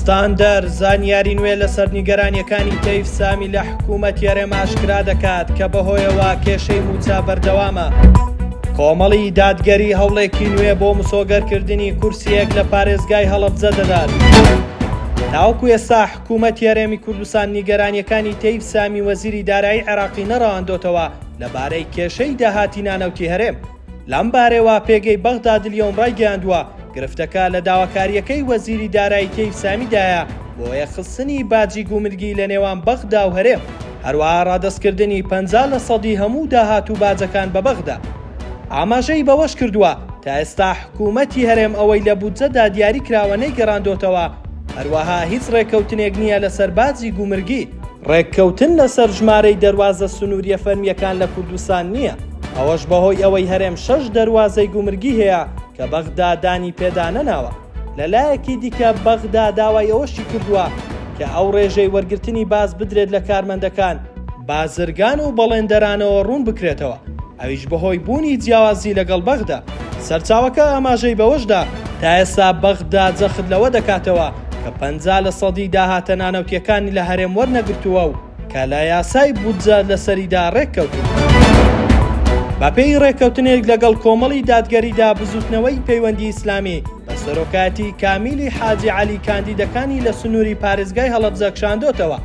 ستاندەر زانیاری نوێ لەسەر نیگەرانیەکانی تەیف سامی لە حکوومەتی هەرێم ئاشکرا دەکات کە بەهۆیەوە کێشەی مووچە بەردەوامە. کۆمەڵی دادگەری هەوڵێکی نوێ بۆ مسۆگەرکردنی کورسیەک لە پارێزگای هەڵەبجە دەدات. تاوەکو ئێستا حکوومەتی هەرێمی کوردستان نیگەرانیەکانی تەیف سامی وەزیری دارایی عێراقی نەڕەواندۆتەوە لەبارەی کێشەی داهاتی نانەوتی هەرێم. لەم بارەوە پێگەی بەغداد الیوم ڕایگەیاندووە، گرفتەکە لە داواکارییەکەی وەزیری دارایی تەیف سامیدایە بۆ یەکخستنی باجی گومرگی لە نێوان بەغدا و هەرێم، هەروەها ڕادەستکردنی 50 لە سەدی هەموو داهات و باجەکان بە بەغدا. ئاماژەی بەوەشکردووە، تا ئێستا حکوومەتی هەرێم ئەوەی لە بودجەدا دیاری کراوە نەیگەڕاندۆتەوە، هەروەها هیچ ڕێککەوتنێک نییە لەسەر باجی گومرگی. ڕێککەوتن لەسەر ژمارەی دەروازە سنوورییە فەرمییەکان لە کوردستان نییە، ئەوەش بەهۆی ئەوەی هەرێم شەش دەروازەی گومرگی هەیە کە بەغدا دانی پێدا نەناوە. لەلایەکی دیکە بەغدا داوای ئەوەشی کردووە کە ئەو ڕێژەی وەرگرتنی باج بدرێت لە کارمەندەکان، بازرگان و بەڵێندەرانەوە ڕوون بکرێتەوە، ئەویش بەهۆی بوونی جیاوازی لەگەڵ بەغدا. سەرچاوەکە ئاماژەی بەوەشدا، تا ئێستا بەغدا جەخت لەوە دەکاتەوە کە 50 لە سەدی داهاتە نانەوتییەکانی لە هەرێم وەرنەگرتووە و کە لە یاسای بودجە لەسەریدا ڕێککەوتوون. بەپێی ڕێککەوتنێک لەگەڵ کۆمەڵی دادگەریدا بزووتنەوەی پەیوەندی ئیسلامی بە سەرۆکایەتی کامیلی حاجی عەلی کاندیدەکانی لە سنووری پارێزگای هەڵەبجە کشاندۆتەوە،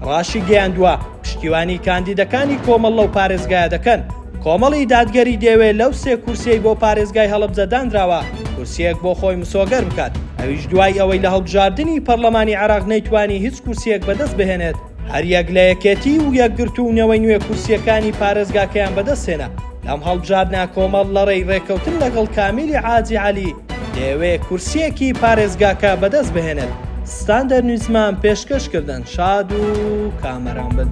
ڕاشیگەیاندووە، پشتیوانی کاندیدەکانی کۆمەڵ لەو پارێزگایە دەکەن. کۆمەڵی دادگەری دەیەوێت لەو سێ کورسیەی بۆ پارێزگای هەڵەبجە دانراوە، کورسیەک بۆ خۆی مسۆگەر بکات، ئەویش دوای ئەوەی لە هەڵبژاردنی پەڕلەمانی عێراق نەیتوانی هیچ کورسیەک بەدەست بهێنێت، هەریەک لە یەکێتی و یەکگرتوو و نەوەی نوێ کورسیەکانی پارێزگاکەیان بەدەستهێنا. لەم هەڵبژاردنە کۆمەڵ لەڕێی ڕێککەوتن لەگەڵ کامیلی عاجی عەلی دەیەوێ کورسیەکی پارێزگاکە بەدەست بهێنێت. ستاندەر نیوزمان پێشکەش کردن شاد و کامەران بن.